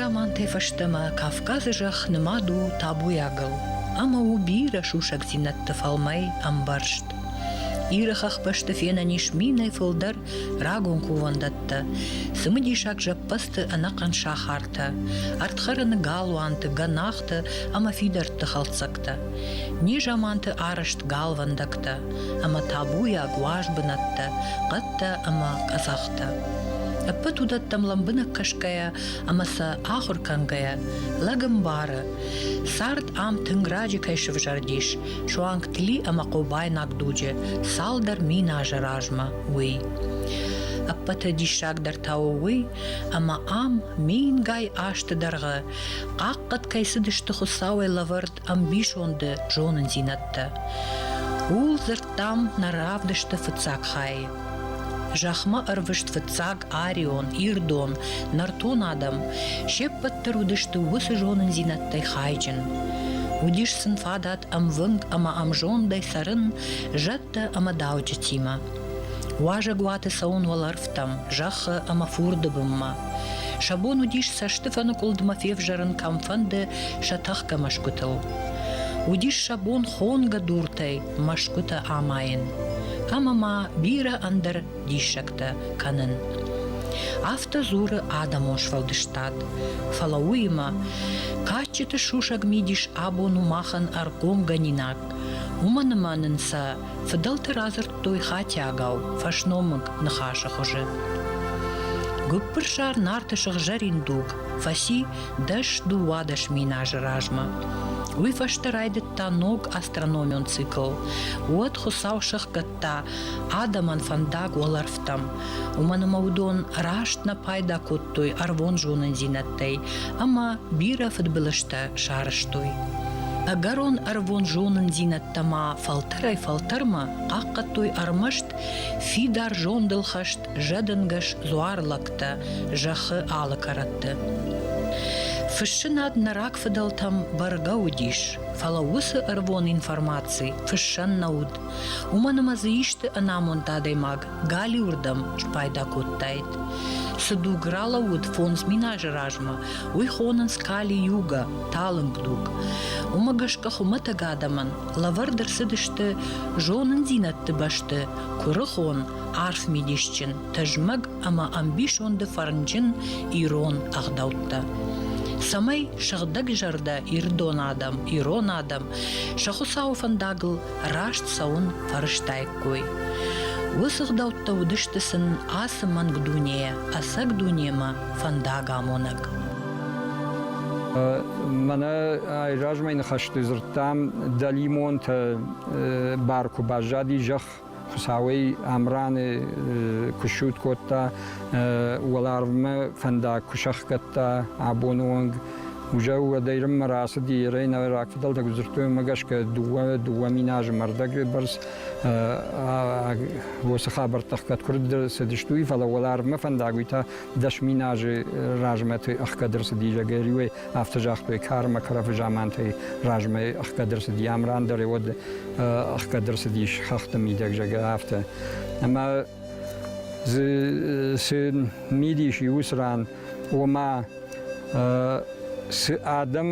Рагзамантӕй фӕстӕмӕ Кавказы зӕхх нымад у табуйагыл ӕмӕ у бирӕ сусӕгдзинӕдты фӕлмӕй ӕмбӕрзт. Иры хӕхбӕсты фенӕн ис минӕй фылдӕр рагон кувӕндӕттӕ, цымыдисаг зӕппӕдзты ӕнӕхъӕн сахартӕ, ӕрдхӕрӕны галуанты, гӕнахты ӕмӕ фидӕртты хӕлддзӕгтӕ, незаманты арӕзт галвӕндӕгтӕ ӕмӕ табуйаг уаз бынӕттӕ, хъӕдтӕ ӕмӕ къӕдзӕхтӕ. Ӕппӕт уыдӕттӕм лӕмбынӕг кӕсгӕйӕ ӕмӕ сӕ ахуыр кӕнгӕйӕ, лӕг ӕмбары, цард ам тынг раджы кӕй сывзӕрдис, суанг Тли ӕмӕ Хъобайнаг дуджы цалдӕр мин азы размӕ, уый. Ӕппӕты диссагдӕр та у уый, ӕмӕ ам мингай азты дӕргъы хъахъхъӕд кӕй цыдысты Хуыцауӕй лӕвӕрд ӕмбисонды зонындзинӕдтӕ. Ууыл дзырдтам нӕ равдысты фыццаг хайы. Зӕхмӕ ӕрвыст фыццаг арион, ирдон, нӕртон адӕм се ппӕт дӕр уыдысты уыцы зонындзинӕдтӕй хайджын. Уыдис сын фадат ӕмвынг ӕмӕ ӕмзондӕй цӕрын зӕдтӕ ӕмӕ дауджытимӕ. Уазӕгуаты цӕуын уӕлӕрвтӕм, зӕххы ӕмӕ фурды бынмӕ. Сӕ бон уыдис цӕстыфӕныкъуылдмӕ февзӕрын кӕмфӕнды сӕ тӕхгӕ мӕсгуытыл. Уыдис сӕ бон хонгӕ дуртӕй мӕсгуытӕ амайын ӕмӕ ма бирӕ ӕндӕр диссӕгтӕ кӕнын. Афтӕ дзуры адӕмон сфӕлдыстад, фӕлӕ уыимӕ кадджыты сусӕг мидис абон у махӕн ӕргомгӕнинаг, уымӕн ӕмӕ нын сӕ фыдӕлты радзырдтой хатиагау фӕсномыг ныхасы хуызы. Гуыппырсар Нарты сыгъзӕрин дуг фӕци 10-12 мин азы размӕ. Уый фӕстӕ райдыдта ног астрономион цикл. Уӕд Хуыцау сӕхгӕдта адӕмӕн фӕндаг уӕлӕрвтӕм, уымӕн ӕмӕ уыдон раст нӕ пайда кодтой ӕрвон зонындзинӕдтӕй ӕмӕ бирӕ фыдбылызтӕ сарӕзтой. Ӕгӕрон ӕрвон зонындзинӕдтӕ ма фӕлтӕрӕй-фӕлтӕрмӕ хъахъхъӕдтой ӕрмӕст фидар зондыл хӕст зӕдӕнгӕс дзуарлӕгтӕ зӕххы алы кӕрӕтты. Фыссынад нӕ рагфыдӕлтӕм бӕргӕ уыдис, фӕлӕ уыцы ӕрвон информаци фыссӕн нӕ уыд, уымӕн ӕмӕ дзы исты ӕнамонд адӕймаг галиуырдӕм спайда кодтаид. Цы дуг ралӕууыд 5000 азы размӕ, уый хонынц Кали-юга, талынг дуг. Уымӕ гӕсгӕ хуымӕтӕг адӕмӕн лӕвӕрд ӕрцыдысты зонындзинӕдты бӕсты куырыхон, арфмидисджын, тызмӕг ӕмӕ ӕмбисонды фӕрнджын ирон ӕгъдӕуттӕ. Цӕмӕй сыгъдӕгзӕрдӕ ирдон адӕм, ирон адӕм сӕ Хуыцауы фӕндагыл раст цӕуын фӕрыстаиккой. Уыцы ӕгъдӕуттӕ уыдысты сын ацы мӕнг дунейӕ ӕцӕг дунемӕ фӕндагамонӕг. Мӕнӕ айразмӕ ныхӕсты дзырдтам, дӕлимонтӕ бар куы баззади зӕхх Хуыцауӕй Амраны куы ссуд кодта, уӕларвмӕ фӕндаг куы сӕхгӕдта абоны онг, уже уӕдӕй рынмӕ рацыди, ерӕй нӕ рагфыдӕлтӕ куы дзырдтой, уымӕ гӕсгӕ 2,2 мин азы мӕрдӕгы бӕрц уыцы хабӕрттӕ ӕхгӕд куы цыдысты, уый, фӕлӕ уӕларвмӕ фӕндаг уый та 10 000 азы размӕты ӕхгӕд ӕрцыди, зӕгъгӕ, риуӕй афтӕ загътой, кармӕ кӕрӕфы замантӕй размӕ ӕхгӕд ӕрцыди, Амран дӕр уӕд ӕхгӕд ӕрцыдис хӕхты мидӕг, зӕгъгӕ, афтӕ. Ӕмӕ дзы цы мидис и уыцы ран, ома цы адӕм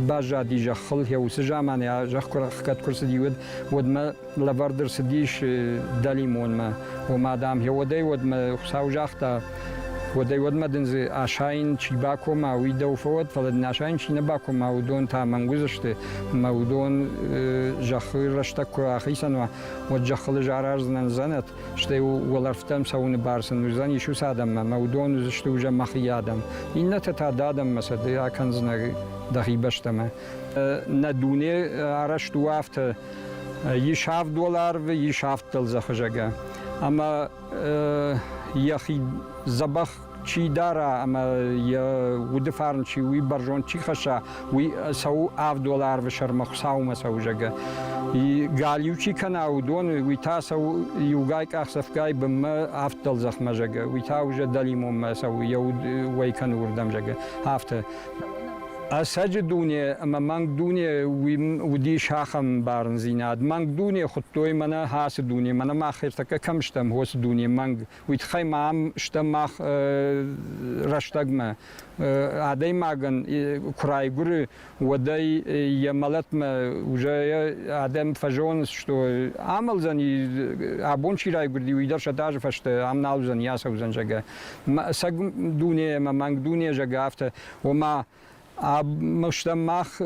баззади зӕххыл, йӕ уыцы заманы зӕхх куы ӕхгӕд куы рцыди, уӕд уӕдмӕ лӕвӕрд ӕрцыдис дӕлимонмӕ. Ома, дам, уӕдӕй уӕдмӕ Хуыцау загъта, уӕдӕй уӕдмӕ дын дзы асайын чи бакома, уый дӕу фӕуӕд, фӕлӕ дын асайын чи нӕ бакома, уыдон та мӕнг уыдзысты, ӕмӕ уыдон зӕххы рӕстӕг куы ахицӕн уа, уӕд зӕххыл ӕз араздзынӕн дзӕнӕт, стӕй уӕлӕрвтӕм цӕуыны бар сын уыдзӕнис уыцы адӕммӕ, ӕмӕ уыдон уыдзысты уже мӕхи адӕм. Иннӕтӕ та дӕ адӕммӕ сӕ ды акӕндзынӕ дӕхи бӕстӕмӕ. Нӕ дуне арӕзт у афтӕ, ис авд уӕларвы, ис авд дӕлдзӕхы, зӕгъгӕ. Ӕмӕ йӕхи дзӕбӕх чи дара ӕмӕ йӕ уды фарн чи уый бӕрзонд чи хӕсса, уый цӕуы авд уӕларвы сӕрмӕ Хуыцаумӕ цӕуы, зӕгъгӕ. Галиу чи кӕна, уыдон, уый та цӕуы иугай къахдзӕфгай бынмӕ авд дӕлдзӕхмӕ, зӕгъгӕ. Уый та уже дӕлимонмӕ цӕуы, йӕ уд уӕй кӕны уырдӕм, зӕгъгӕ. Афтӕ. Ӕцӕджы дуне ӕмӕ мӕнг дуне уыдис ахӕм бӕрндзинад. Мӕнг дуне хуыдтой мӕнӕ ацы дуне, мӕнӕ мах ӕртӕккӕ кӕм стӕм, уыцы дуне мӕнг. Уый тыххӕй ма ам стӕм мах рӕстӕгмӕ. Адӕймагӕн куы райгуыры, уӕд ӕй йӕ мӕлӕтмӕ уже адӕм фӕзонынц, что амӕлдзӕни, абон чи райгуырди, уый дӕр 100 азы фӕстӕ ам нал уыдзӕни, ацӕудзӕн, зӕгъгӕ. Ӕцӕг дуне ӕмӕ мӕнг дуне, зӕгъгӕ, афтӕ Ома, стӕм мах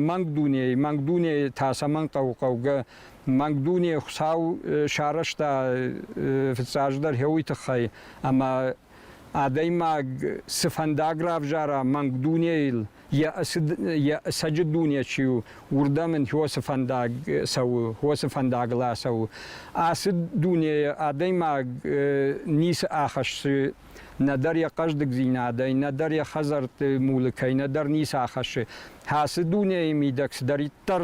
мӕнг дунейы, мӕнг дунейы та цӕмӕн хъӕуы хъӕугӕ? Мӕнг дуне Хуыцау сарӕзта фыццаджыдӕр уый тыххӕй, ӕмӕ адӕймаг цы фӕндаг равзара мӕнг дунейыл, йӕ ӕцӕджы дуне чи у, уырдӕм ын хосы фӕндаг цӕуы, хосы фӕндагыл ацӕуы. Ацы дунейы адӕймаг ницы ахӕссы нӕдӕр йӕ хъӕздыгдзинадӕй, нӕдӕр йӕ хӕдзӕртты мулкӕй, нӕдӕр ницы ахӕссы. Ацы дунейы мидӕг цыдӕриддӕр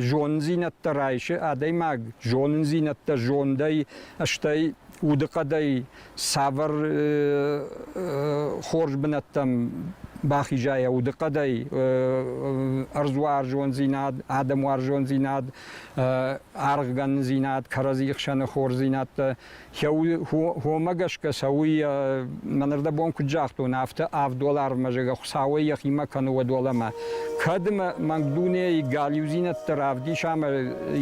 зонындзинӕдтӕ райсы адӕймаг, зонындзинӕдтӕ зондӕй, стӕй удыхъӕдӕй цавӕр хорз бынӕттӕм бахиза йӕ удыхъӕдӕй, ӕрдзуарзондзинад, адӕмуарзондзинад, аргъгӕнындзинад, кӕрӕдзи хсӕны хорздзинӕдтӕ, Уомӕ гӕсгӕ цӕуй, мӕнӕрдӕбон куд загътон, афтӕ авд уӕларвмӕ, зӕгъгӕ, Хуцауӕй йӕхимӕ кӕны уӕд уӕлӕмӕ. Кӕд мӕ мӕнг дунейы галиудзинӕдтӕ равдиса ӕмӕ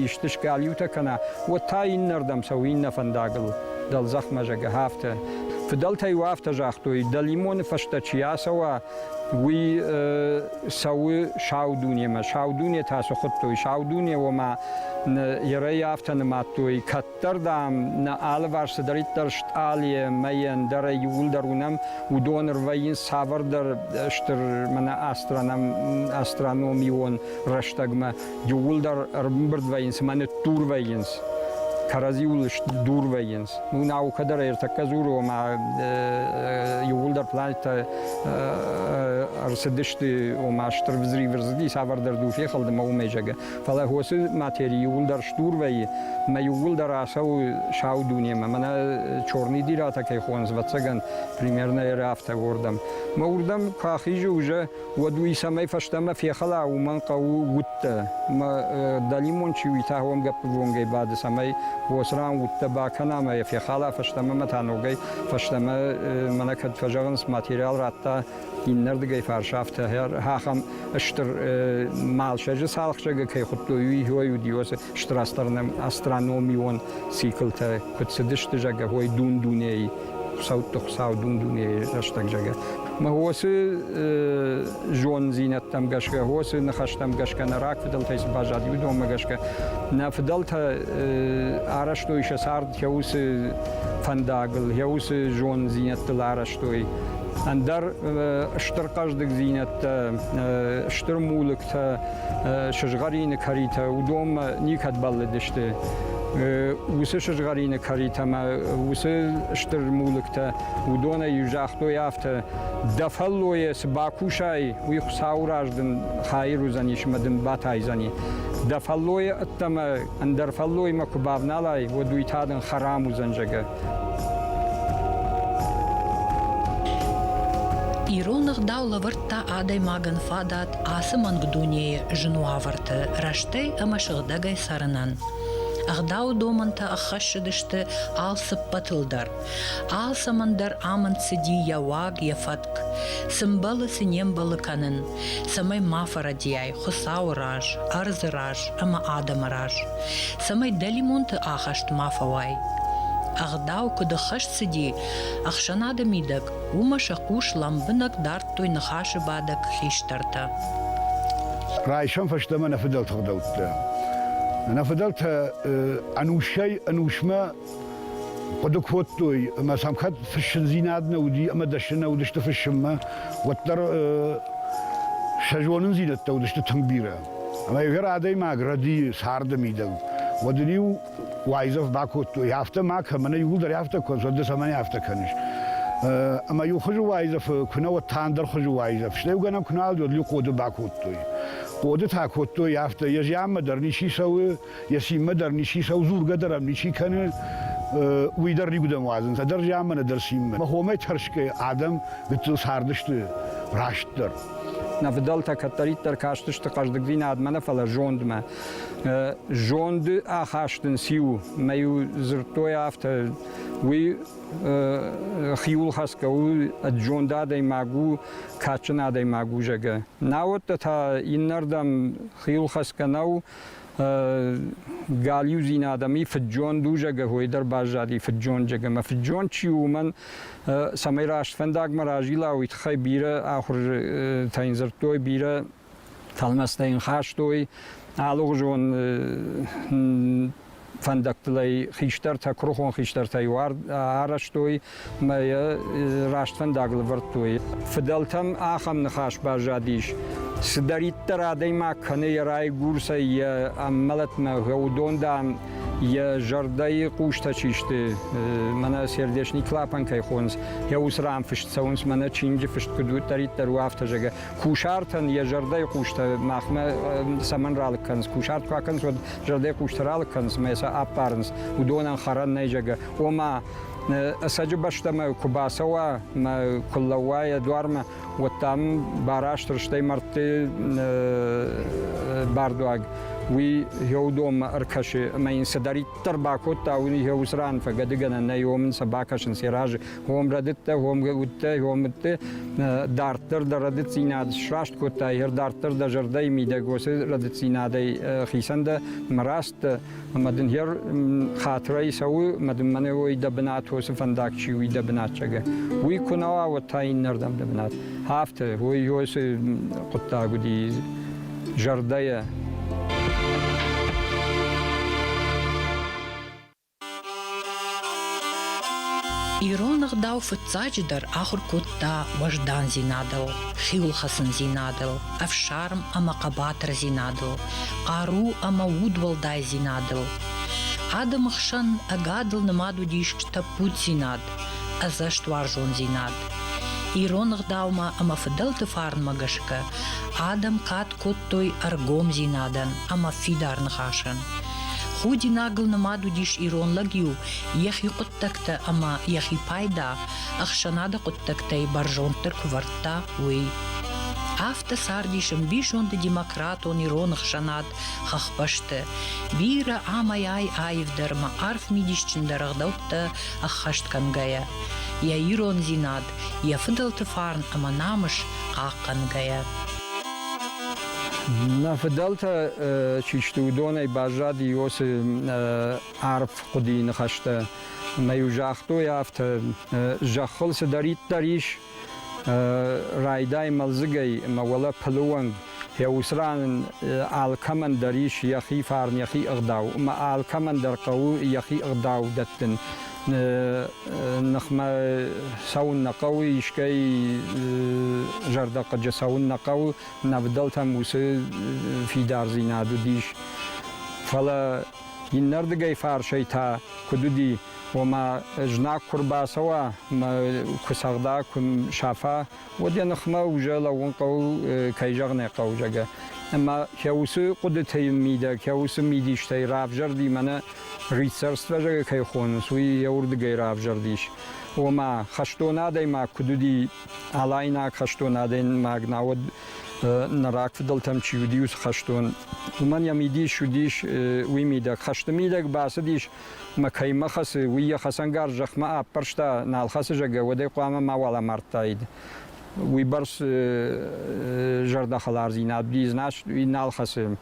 исты сгалиутӕ кӕна, уӕд та иннӕрдӕм цӕуы иннӕ фӕндагыл, дӕлдзӕхмӕ, зӕгъгӕ, афтӕ. Фыдӕлтӕ-иу афтӕ загътой, дӕлимоны фӕстӕ чи ацӕуа, уый цӕуы сау дунемӕ. Сау дуне та цы хуыдтой? Сау дуне, ома, ерӕй афтӕ нымадтой, кӕд Дарддӕр, дам, нӕ алыварс цыдӕриддӕр стъалыйы, мӕйы, ӕндӕрӕй иууылдӕр уынӕм, уыдон ӕрвӕййынц цавӕрдӕр стыр мӕнӕ астрономион рӕстӕгмӕ, иууылдӕр ӕрбамбырд вӕййынц ӕмӕ ныддур вӕййынц, кӕрӕдзиуыл сдур вӕййынц. Ну, наукӕ дӕр ӕртӕккӕ дзуры, ома иууылдӕр планетӕ ӕрцыдысты, ома стыр взрыв ӕрцыди, цавӕрдӕр дур фехӕлд ӕмӕ уымӕй зӕгъы. Фӕлӕ уыцы матери иууылдӕр сдур вӕййы, мӕ иууылдӕр ацӕуы сау дунемӕ. Мӕнӕ черный дыратӕ кӕй хонынц, ӕвӕццӕгӕн, примерно афтӕ уырдӕм. Мӕ уырдӕм куы ахизы уже, уӕд уый цӕмӕй фӕстӕмӕ фехӕла, уымӕн хъӕуы удтӕ. Мӕ дӕлимон чи уый та уым гӕппывонгӕй бады, цӕмӕй уыцы ран удтӕ бакӕна ӕмӕ йӕ фехала фӕстӕмӕ мӕ та ногӕй фӕстӕмӕ, мӕнӕ кӕд фӕзӕгъынц, материал радта Иннӕрдыгӕй фарс афтӕ ахӕм стыр малсӕджы цалхзӕгы кӕй хуыдтой, уый хой уыди уыцы стыр астрономион циклтӕ куыд цыдысты, зӕгъгӕ, ой дун-дунейы хуыцӕутты хуыцау дун-дунейы рӕстӕг, зӕгъгӕ. Мӕ уыцы зондзинӕдтӕм гӕсгӕ, уыцы ныхӕстӕм гӕсгӕ нӕ рагфыдӕлтӕй цы баззади, уыдонмӕ гӕсгӕ нӕ фыдӕлтӕ арӕзтой сӕ цард йӕ уыцы фӕндагыл, йӕ уыцы зондзинӕдтыл арӕзтой. Ӕндӕр стыр хъӕздыгдзинӕдтӕ, стыр мулыктӕ, сызгъӕрины кӕритӕ уыдонмӕ никӕд бӕллыдысты. Уыцы сызгъӕрины кӕритӕ ӕмӕ уыцы стыр мулыктӕ уыдонӕй-иу загътой афтӕ, дӕ фӕллойӕ цы бакусай, уый Хуыцауы раз дын хайыр уыдзӕнис ӕмӕ дын батайдзӕни. Дӕ фӕллойы ӕддӕмӕ ӕндӕр фӕллоймӕ куы бавналай, уӕд уый та дын хӕрам уыдзӕн, зӕгъгӕ. Ирон ӕгъдау лӕвӕрдта адӕймагӕн фадат ацы мӕнг дунейы зын уавӕрты рӕстӕй ӕмӕ сыгъдӕгӕй цӕрынӕн. Ӕгъдауы домӕнтӕ ӕххӕссыдысты алцыппӕтыл дӕр. Алцӕмӕн дӕр амынд цыди йӕ уаг, йӕ фӕтк. Цы мбӕлы, цы не мбӕлы кӕнын, цӕмӕй ма фӕрӕдийай Хуыцауы раз, ӕрдзы раз ӕмӕ адӕмы раз, цӕмӕй дӕлимонты ахӕст ма фӕуай. Ӕгъдау куыд ӕххӕст цыди ӕхсӕнады мидӕг, уымӕ сӕ хъус лӕмбынӕг дардтой ныхасы бадӕг хистӕртӕ. Райсӕм фӕстӕмӕ нӕ фыдӕлты ӕгъдӕуттӕ. Нӕ фыдӕлтӕ ӕнусӕй-ӕнусмӕ хъуыды кодтой, ӕмӕ сӕм кӕд фыссындзинад нӕ уыди ӕмӕ дӕсны нӕ уыдысты фыссынмӕ, уӕддӕр сӕ зонындзинӕдтӕ уыдысты тынг бирӕ. Ӕмӕ ӕгӕр адӕймаг рӕдийы царды мидӕг, уӕд ын-иу уайдзӕф бакодтой, афтӕ ма кӕн, мӕнӕ иууылдӕр афтӕ кӕныс, уӕд ды цӕмӕн афтӕ кӕныс? Ӕмӕ иу хуызы уайдзӕфы куы нӕ, уӕд та ӕндӕр хуызы уайдзӕф. Стӕй гӕнӕн куы нал уыд, уӕд-иу хъоды бакодтой. Хъоды та кодтой афтӕ, йӕ зианмӕ дӕр ничи цӕуы, йӕ цинмӕ дӕр ничи цӕуы, дзургӕ дӕр ӕм ничи кӕны, уый дӕр никуыдӕм уадзынц, ӕдӕр зианмӕ, нӕдӕр цинмӕ. Мӕ хомӕй тӕрсгӕ адӕм гыццыл цардысты растдӕр. Нӕ фыдӕлтӕ кӕддӕриддӕр кастысты хъӕздыгдзинадмӕ нӕ, фӕлӕ зондмӕ. Зонды ахаст ын циу? Мӕ-иу дзырдтой афтӕ, уый хиуылхӕцгӕ у, ӕд-зонд адӕймаг у, кадджын адӕймаг у, зӕгъгӕ. Науӕд та иннӕрдӕм хиуылхӕцгӕ нӕу, галиудзинад ӕми фыд-зонд у, зӕгъгӕ, уой дӕр баззади фыд-зонд, зӕгъгӕ. Ӕмӕ фыд-зонд чи у, уымӕн цӕмӕй раст фӕндагмӕ разила, уый тыххӕй бирӕ ахуыртӕ йын дзырдтой, бирӕ тӕлмӕцтӕ йын хастой, алыгъуызон фӕндӕгтыл ӕй хистӕртӕ, куырыхон хистӕртӕ-иу арӕзтой ӕмӕ йӕ раст фӕндагыл ӕвӕрдтой. Фыдӕлтӕм ахӕм ныхас баззадис, цыдӕриддӕр адӕймаг кӕны йӕ райгуырцӕй йӕ ӕммӕлӕтмӕ, уыдон, дам, йӕ зӕрдӕйы хъустӕ чи сты, мӕнӕ сердечный клапан кӕй хонынц, йӕ уыцы ран фыст цӕуынц, мӕнӕ чиныджы фыст куыд уыддӕриддӕр у, афтӕ зӕгъгӕ. Кусартӕн йӕ зӕрдӕйы хъустӕ махмӕ цӕмӕн ралыг кӕнынц? Кусарт куы акӕнынц, уӕд зӕрдӕйы хъустӕ ралыг кӕнынц ӕмӕ сӕ аппарынц. Уыдонӕн хӕрӕн нӕй, зӕгъгӕ. Ома, ӕцӕджы бӕстӕмӕ куы бацӕуа мӕ куы лӕууа йӕ дуармӕ, уӕд дам барастыр стӕй мӕрдты бардуаг уый гъеуыдонмӕ ӕркӕсы ӕмӕ йын цыдӕриддӕр бакодта, уый гъеуыцы ран фӕгӕдыгӕнӕн нӕй, уым ын сӕ бакӕсынц йӕ разы. Уым рӕдыдтӕ, уым удтӕ, уым удты дарддӕр дӕ рӕдыддзинад сраст кодтай, дарддӕр дӕ зӕрдӕйы мидӕг уыцы рӕдыддзинадӕй хицӕн дӕ ӕмӕ раст дӕ, ӕмӕ дын хер хатырӕй цӕуы, ӕмӕ дын мӕнӕ уый дӕ бынат уыцы фӕндаг чи уый дӕ бынат зӕгъгӕ. Уый куы нӕ уа, уӕд та иннӕрдӕм дӕ бынат. Афтӕ, уый уыцы хъуыддаг уыди зӕрдӕйӕ. Ирон ӕгъдау фыццаджыдӕр ахуыр кодта уӕздандзинадыл, хиуылхӕцындзинадыл, ӕфсарм ӕмӕ хъӕбатырдзинадыл, хъару ӕмӕ удуӕлдайдзинадыл. Адӕмы хсӕн ӕгадыл нымад уыдис тӕппуддзинад, ӕдзӕстуарзондзинад. Ирон ӕгъдаумӕ ӕмӕ фыдӕлты фарнмӕ гӕсгӕ адӕм кад кодтой ӕргомдзинадӕн ӕмӕ фидар ныхасӕн. Худинагыл нымад уыдис ирон лӕг-иу йӕхи хъуыддӕгтӕ ӕмӕ йӕхи пайда ӕхсӕнады хъуыддӕгтӕй бӕрзонддӕр куы вӕрдта, уый. Афтӕ цардис ӕмбисонды демократон ирон ӕхсӕнад хӕхбӕсты, бирӕ амӕй-ай аивдӕр ӕмӕ арф мидисджындӕр ӕгъдӕуттӕ ӕххӕст кӕнгӕйӕ, йӕ ирондзинад, йӕ фыдӕлты фарн ӕмӕ намыс хъахъхъӕнгӕйӕ. Нӕ фыдӕлтӕ чи сты, уыдонӕй баззади уыцы арф хъуыдыйы ныхӕстӕ. Ӕмӕ-иу загътой афтӕ, зӕххыл цыдӕриддӕр ис, райдай мӕлдзыгӕй ӕмӕ уӕлӕ пылы онг, йӕ уыцы ран ын алкӕмӕн дӕр ис йӕхи фарн, йӕхи ӕгъдау, ӕмӕ алкӕмӕн дӕр хъӕуы йӕхи ӕгъдау дӕттын. Ныхмӕ цӕуын нӕ хъӕуы, искӕй зӕрдӕхъыджы цӕуын нӕ хъӕуы, нӕ фыдӕлтӕм уыцы фидардзинад уыдис. Фӕлӕ иннӕрдыгӕй фарсӕй та куыд уыди, ома знаг куы рбацӕуа мӕ куы цӕгъда, куы сафа, уӕд йӕ ныхмӕ уже лӕууын хъӕуы, кӕй зӕгъын ӕй хъӕуы, зӕгъгӕ. Ӕмӕ йӕ уыцы хъуыдыты мидӕг, йӕ уыцы мидистӕй равзӕрди мӕнӕ рыцарство, зӕгъгӕ, кӕй хонынц, уый йӕ уырдыгӕй равзӕрдис. Ома, хӕстон адӕймаг куыд уыди, алайнаг хӕстон адӕймаг, науӕд нӕ рагфыдӕлтӕм чи уыди, уыцы хӕстон, уымӕн йӕ мидис уыдис уый мидӕг. Хӕсты мидӕг бацыдис ӕмӕ кӕимӕ хӕцы, уый йӕ хӕцӕнгарз зӕхмӕ аппӕрста, нал хӕцы, зӕгъгӕ, уӕд ӕй хъуамӕ мауал амардтаид. Уыйбӕрц зӕрдӕхӕлардзинад уыди, значит, уый нал хӕцы.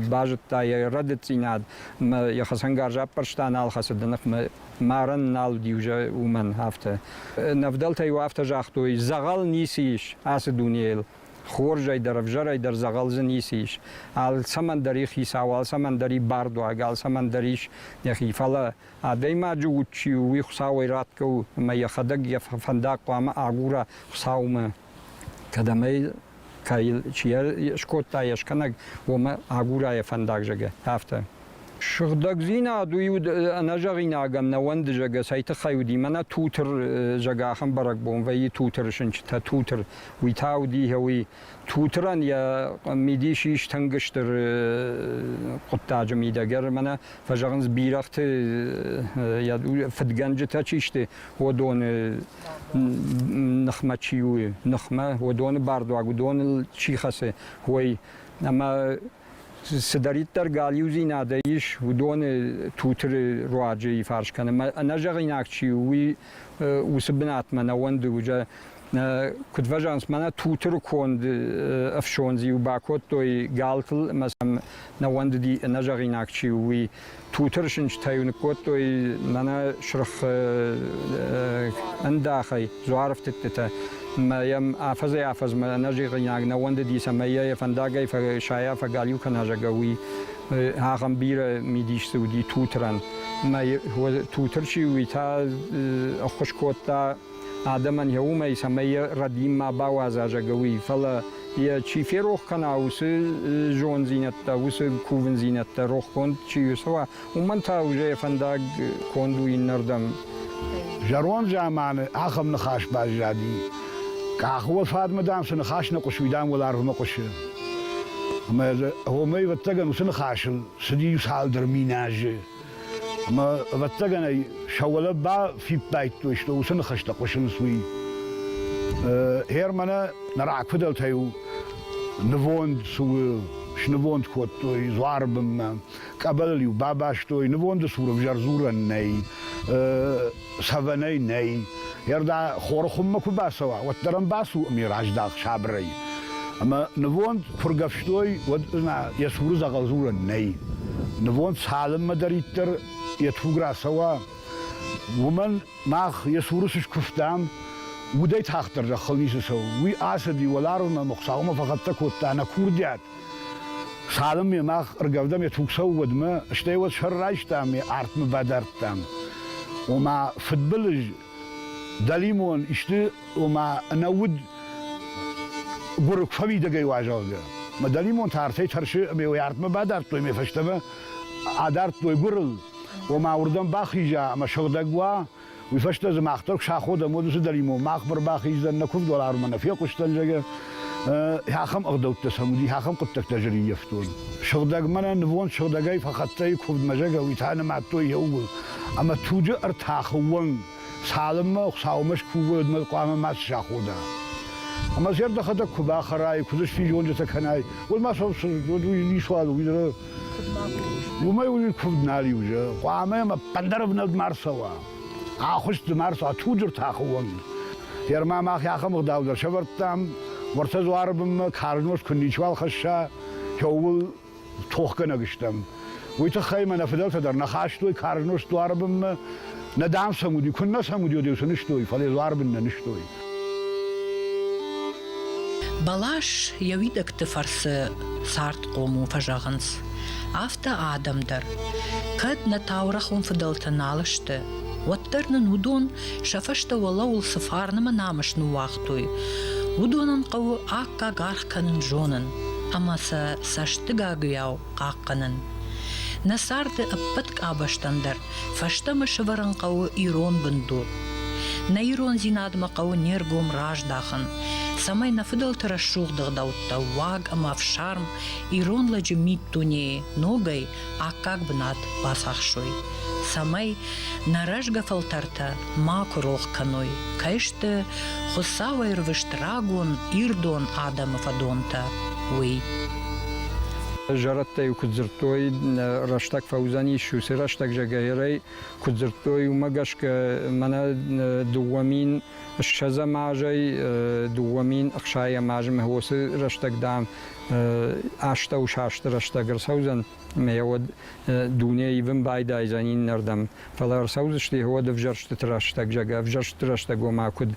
Базыдта йӕ рӕдыддзинад ӕмӕ йӕ хӕцӕнгарз аппӕрста, нал хӕцыд ныхмӕ. Марӕн нал уыди уже уымӕн афтӕ. Нӕ фыдӕлтӕ-иу афтӕ загътой, дзӕгъӕл ницы ис ацы дунейыл. Хорзӕй дӕр, ӕвзӕрӕй дӕр дзӕгъӕл дзы ницы ис. Алцӕмӕн дӕр и хицау, алцӕмӕн дӕр и бардуаг, алцӕмӕн дӕр ис йӕхи. Фӕлӕ адӕймаджы уд чи у, уый Хуыцауӕй ратгӕ у ӕмӕ йӕхӕдӕг йӕ фӕндаг хъуамӕ агура Хуыцаумӕ. Кӕдӕм ӕй кӕй чи скодта йе скӕнӕг, уымӕ агура йӕ фӕндаг, зӕгъгӕ, афтӕ. Сыгъдӕгдзинад уый уыд ӕнӕзӕгъинагӕн нӕ уӕнды, зӕгъгӕ, цӕй тыххӕй уыди. Мӕнӕ Тутыр, зӕгъгӕ, ахӕм бӕрӕгбон вӕййы Тутыры сынчытӕ, Тутыр. Уый та уыди, уый Тутырӕн йӕ мидис ис тынг стыр хъуыддаджы мидӕг. Мӕнӕ фӕзӕгъынц бирӕгъты фыдгӕнджытӕ чи сты, уыдоны ныхмӕ чи у, ныхмӕ, уыдоны бардуаг, уыдоныл чи хӕцы, уый. Ӕмӕ цыдӕриддӕр галиудзинадӕй ис, уыдоны Тутыры руаджы фарс кӕны. Ӕнӕзӕгъинаг чи у, уый уыцы бынатмӕ нӕ уӕнды. Куыд фӕзӕгъынц, мӕнӕ Тутыры конд ӕфсондз-иу бакодтой галтыл ӕмӕ сӕм нӕ уӕндыди, ӕнӕзӕгъинаг чи у, уый. Тутыры сынчытӕ-иу ныккодтой мӕнӕ сырх ӕндахӕй дзуарыфтыдтытӕ. Мӕ йӕм афӕдзӕй-афӕдзмӕ ӕнӕзӕгъинаг нӕ уӕндыди, цӕмӕй йӕ йӕ фӕндагӕй фӕсайа, фӕгалиу кӕна, зӕгъгӕ, уый. Ахӕм бирӕ мидис дзы уыди Тутырӕн. Мӕ Тутыр чи у, уый та ӕххуыс кодта адӕмӕн йӕ уымӕй, цӕмӕй йӕ рӕдийын ма бауадза, зӕгъгӕ, уый. Фӕлӕ йӕ чи ферох кӕна, уыцы зондзинӕдтӕ, уыцы кувындзинӕдтӕ рохгонд чи рцӕуа, уымӕн та уже йӕ фӕндаг конд у иннӕрдӕм. Зӕронд заманы ахӕм ныхас баззади. Къахы уӕлфадмӕ, дам, цы ныхас нӕ хъуысы, уый, дам, уӕларвмӕ хъуысы. Ӕмӕ уымӕй, ӕвӕццӕгӕн, уыцы ныхасыл цыди цалдӕр мин азы. Ӕмӕ, ӕвӕццӕгӕн ӕй сӕ уӕлӕ бафиппайдтой, что уыцы ныхӕстӕ хъуысынц, уый. Гъер мӕнӕ нӕ рагфыдӕлтӕ-иу нывонд цы у, снывонд кодтой дзуары бынмӕ, къӕбӕлыл-иу бабастой, нывонды цур ӕвзӕр дзурӕн нӕй, цӕвӕнӕй нӕй. Гъер дӕ хоры хуыммӕ куы бацӕуа, уӕддӕр ӕм бацу ӕмӕ раздах сабырӕй. Ӕмӕ нывонд куы ргӕвстой, уӕд йӕ цуры дзӕгъӕл дзурӕн нӕй. Нывонд цалынмӕдӕриддӕр йӕ туг рацӕуа, уымӕн мах йӕ цуры цы скуывтам, удӕй тагъддӕр зӕххыл ницы цӕуы. Уый ацыди уӕларвмӕ ӕмӕ Хуыцаумӕ фӕхӕццӕ кодта нӕ курдиат. Цалынмӕ мах ӕргӕвдӕм йӕ туг цӕуы, уӕдмӕ, стӕй уӕд сӕр райстам, йӕ артмӕ бадардтам. Ома фыдбылыз дӕлимон исты, ома ӕнӕуд гуыры фӕмидӕгӕй уа, зӕгъгӕ. Мӕ дӕлимон та артӕй тӕрсы ӕмӕ йӕ артмӕ бадардтой ӕмӕ фӕстӕмӕ адардтой гуырыл. Ома уырдӕм бахиза ӕмӕ сыгъдӕг уа, Уый фӕстӕ дзы мах дӕр куы саходӕм, уӕд уыцы дӕлимон мах ӕрбахиздзӕн, нӕ куывд уӕларвмӕ нӕ фехъуысдзӕн, зӕгъгӕ. Ахӕм ӕгъдӕуттӕ сӕм уыди, ахӕм хъуыддӕгтӕ зӕриййӕфтон. Сыгъдӕг мӕнӕ нывонд сыгъдӕгӕй фӕхӕццӕ и куывдмӕ, зӕгъгӕ, уый та нымадтой еууыл. Ӕмӕ туджы ӕртахы уӕнг, цалынмӕ Хуыцаумӕ скувой, уӕдмӕ хъуамӕ ма сахода. Ӕмӕ сӕ дӕхӕдӕг куы бахӕрай, куы дзы сфизонджытӕ кӕнай, уӕд ма уый ницуал у, Уымӕй уый куывд нал и уже. Хъуамӕ ӕмӕ ӕппындӕр ӕвнӕлд ма рцӕуа. Ахуыст дзы ма рцӕуа, туджы ртахы онг. Ерма мах ахӕм ӕгъдау дӕр сӕвӕрдтам, уӕртӕ дзуары бынмӕ карз нозт куы ничиуал хӕсса, кӕуыл тохгӕнӕг стӕм. Уый тыххӕй мӕ нӕ фыдӕлтӕ дӕр нӕ хастой карз нозт дзуары бынмӕ. Нӕ дам сӕм уыди, куыннӕ сӕм уыди, уӕд-иу цы нызтой, фӕлӕ дзуары бын нӕ нызтой. Бӕлас йӕ уидӕгты фӕрцы цардхъом у, фӕзӕгъынц. Афтӕ адӕм дӕр. Кӕд нӕ таурӕгъон фыдӕлтӕ нал сты, уӕддӕр нын уыдон сӕ фӕстӕ уӕлӕуыл цы фарн ӕмӕ намыс ныууагътой, уыдонӕн хъӕуы аккаг аргъ кӕнын зонын ӕмӕ сӕ цӕстыгагуыйау хъахъхъӕнын. Нӕ царды ӕппӕт къабӕзтӕн дӕр фӕстӕмӕ сӕвӕрын хъӕуы ирон бындур. Нӕ ирондзинадмӕ хъӕуы не ргом раздахын, цӕмӕй нӕ фыдӕлты рӕсугъд ӕгъдӕуттӕ, уаг ӕмӕ ӕфсарм ирон лӕджы миддунейы ногӕй аккаг бынат бацахсой, цӕмӕй нӕ рӕзгӕ фӕлтӕртӕ макуы рох кӕной, кӕй сты Хуыцауӕй рвыст рагон ирдон адӕмы фӕдонтӕ, уый. Зӕрӕдтӕ-иу куыд дзырдтой, рӕстӕг фӕуыдзӕнис, уыцы рӕстӕг зӕгӕйрӕй куыд дзырдтой, уымӕ гӕсгӕ мӕнӕ 2020 азӕй 2060 азмӕ уыцы рӕстӕг, дам, астӕусасты рӕстӕг ӕрцӕудзӕн, ӕмӕ йӕ уӕд дуне ивын байдайдзӕн иннӕрдӕм. Фӕлӕ ӕрцӕудзысты уӕд ӕвзӕрстыты рӕстӕг, зӕгъгӕ, ӕвзӕрстыты рӕстӕг ома куыд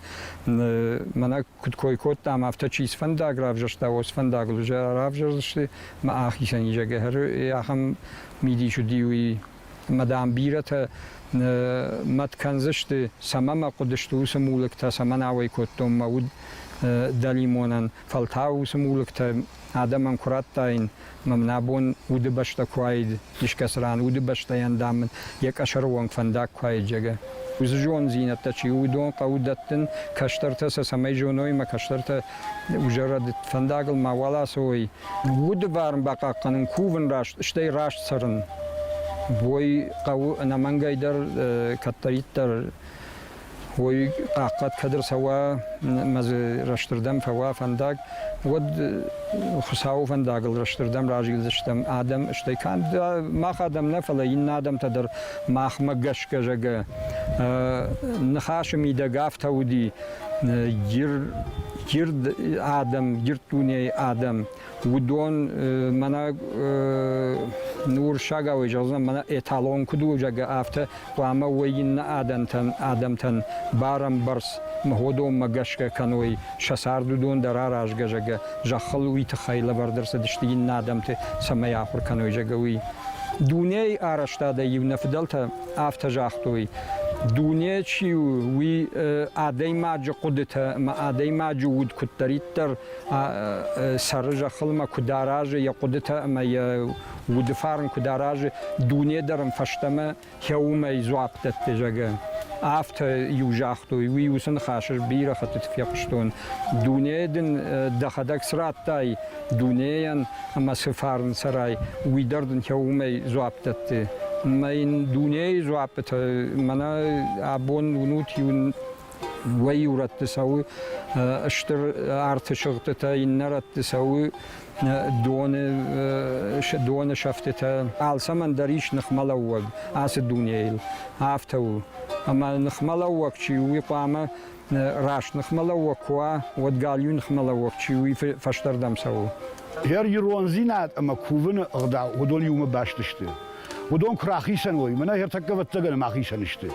мӕнӕ куыд кой кодтам, афтӕ чи цы фӕндаг равзӕрста, уыцы фӕндагыл уже равзӕрдзысты мӕ ахицӕн и, зӕгъгӕ, ахӕм мидис уыди уый. Ӕмӕ, дам, бирӕтӕ мӕт кӕндзысты, цӕмӕ мӕ хъуыдысты уыцы мулӕгтӕ, цӕмӕн ауӕй кодтон мӕ уд. дӕлимонӕн, фӕлтау уыцы мулыктӕ адӕмӕн куы радтаин, мӕ мын абон удыбӕстӕ куы уаид искӕцы ран, удыбӕстӕйӕн, дам, мын йӕ къӕсӕры онг фӕндаг куы уаид, зӕгъгӕ. Уыцы зонддзинӕдтӕ чи у, уыдон хъӕуы дӕттын, кӕстӕртӕ сӕ цӕмӕй зоной ӕмӕ кӕстӕртӕ узӕрӕд фӕндагыл мауал ацӕуой. Уды фарн бахъахъхъӕнын, кувын раст, стӕй раст цӕрын. Уый хъӕуы ӕнӕмӕнгӕй дӕр кӕддӕриддӕр уый хъахъхъӕд кӕд ӕрцӕуа ӕмӕ дзы рӕстырдӕм фӕуа фӕндаг, уӕд Хуыцауы фӕндагыл рӕстырдӕм разилдзыстӕм адӕм, стӕй канд мах адӕм нӕ, фӕлӕ иннӕ адӕмтӕ дӕр махмӕ гӕсгӕ, зӕгъгӕ, ныхасы мидӕг афтӕ уыди, ирд адӕм, ирд дунейы адӕм, уыдон мӕнӕ уырыссагау зӕгъдзынӕн, мӕнӕ эталон куыд у, зӕгъгӕ, афтӕ хъуамӕ уой иннӕ адӕмтӕн, адӕмтӕн барӕмбӕрц мыгъодонмӕ гӕсгӕ кӕной сӕ цард уыдон дӕр аразгӕ, зӕгъгӕ, зӕххыл уый тыххӕй лӕвӕрд ӕрцыдысты иннӕ адӕмты, цӕмӕй ахуыр кӕной, зӕгъгӕ, уый. Дунейы арӕзтадӕй-иу нӕ фыдӕлтӕ афтӕ загътой, дуне чи у, уый адӕймаджы хъуыдытӕ ӕмӕ адӕймаджы уд куыддӕриддӕр цӕры зӕххыл ӕмӕ куыд аразы йӕ хъуыдытӕ ӕмӕ йӕ уды фарн куыд аразы, дуне дӕр ын фӕстӕмӕ уымӕй дзуапп дӕтты, зӕгъгӕ. Афтӕ иу загътой, уый уыцы ныхас ӕз бирӕ хӕттыты фехъуыстон. Дуне дын дӕхӕдӕг цы радтай дунейӕн ӕмӕ цы фарн цӕрай, уый дӕр дын уымӕй дзуапп дӕтты. Ӕмӕ йын дунейы дзуаппытӕ мӕнӕ абон уынут иу уӕ иу рӕтты цӕуы стыр арты сыгъдтытӕ, иннӕ рӕтты цӕуы доны, доны сӕфтытӕ. Алцӕмӕн дӕр ис ныхмӕлӕууӕг ацы дунейыл. Афтӕ у. Ӕмӕ ныхмӕлӕууӕг чи у, уый хъуамӕ раст ныхмӕлӕууӕг куы уа, уӕд галиу ныхмӕлӕууӕг чи у, уый фӕстӕрдӕм цӕуы. Йӕ ирондзинад ӕмӕ кувыны ӕгъдау уыдон иумӕ баст сты. Уыдон куы рахицӕн уой, мӕнӕ ӕртӕккӕ ӕвӕццӕгӕн ӕм ахицӕн сты.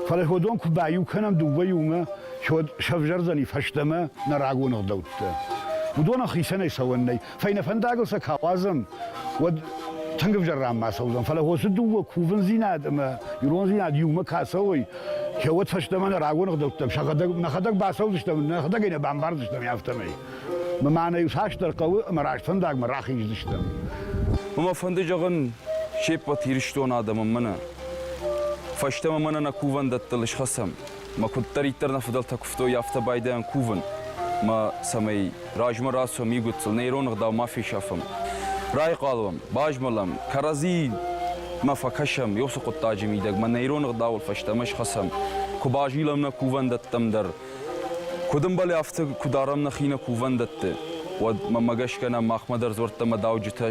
Фӕлӕ уыдон куы баиу кӕнӕм дыууӕ иумӕ, уӕд сӕвзӕрдзӕни фӕстӕмӕ нӕ рагон ӕгъдӕуттӕ. Уыдонӕн хицӕнӕй цӕуӕн нӕй. Фӕйнӕ фӕндагыл сӕ куы ауадзӕм, уӕд тынг ӕвзӕр ранмӕ ацӕудзӕн. Фӕлӕ уыцы дыууӕ кувындзинад ӕмӕ ирондзинад иумӕ куы ацӕуой, уӕд фӕстӕмӕ нӕ рагон ӕгъдӕуттӕм сӕхӕдӕг нӕхӕдӕг бацӕудзыстӕм, нӕхӕдӕг ӕй нӕ бамбардзыстӕм афтӕмӕй. Мӕнӕ иу цасдӕр хъӕуы ӕмӕ раст фӕндагмӕ рахиздзыстӕм. Мӕ фӕнды зӕгъын се ппӕт Ирыстоны адӕмӕн мӕнӕ. Фӕстӕмӕ мӕнӕ нӕ кувӕндӕттыл схӕцӕм. Мӕ куыддӕриддӕр нӕ фыдӕлтӕ куывтой, афтӕ байдайӕм кувын. Мӕ цӕмӕй размӕ рацӕуӕм игуыдтыл, нӕ ирон ӕгъдау ма фесафӕм. Райхъал уӕм, базмӕлӕм, кӕрӕдзимӕ фӕкӕсӕм уыцы хъуыддаджы мидӕг, мӕ нӕ ирон ӕгъдауыл фӕстӕмӕ схӕцӕм. Куы базилӕм нӕ кувӕндӕттӕм дӕр, Куыд ӕмбӕлы, афтӕ куы дарӕм нӕхи нӕ кувӕндӕтты, уӕд мӕнмӕ гӕсгӕ нӕ махмӕ дӕр дзуӕрттӕ ӕмӕ дауджытӕ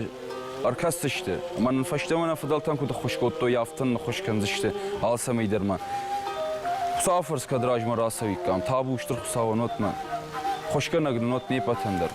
ӕркӕсдзысты ӕмӕ нын фӕстӕмӕ нӕ фыдӕлтӕн куыд ӕххуыс кодтой, афтӕ нын ӕххуыс кӕндзысты алцӕмӕй дӕр ма. Хуыцауы фӕрцы кӕд размӕ рацӕуиккам, табу стыр Хуыцауӕн уӕд мӕ. Хуысгӕнӕг нын уӕд не ппӕтӕн дӕр.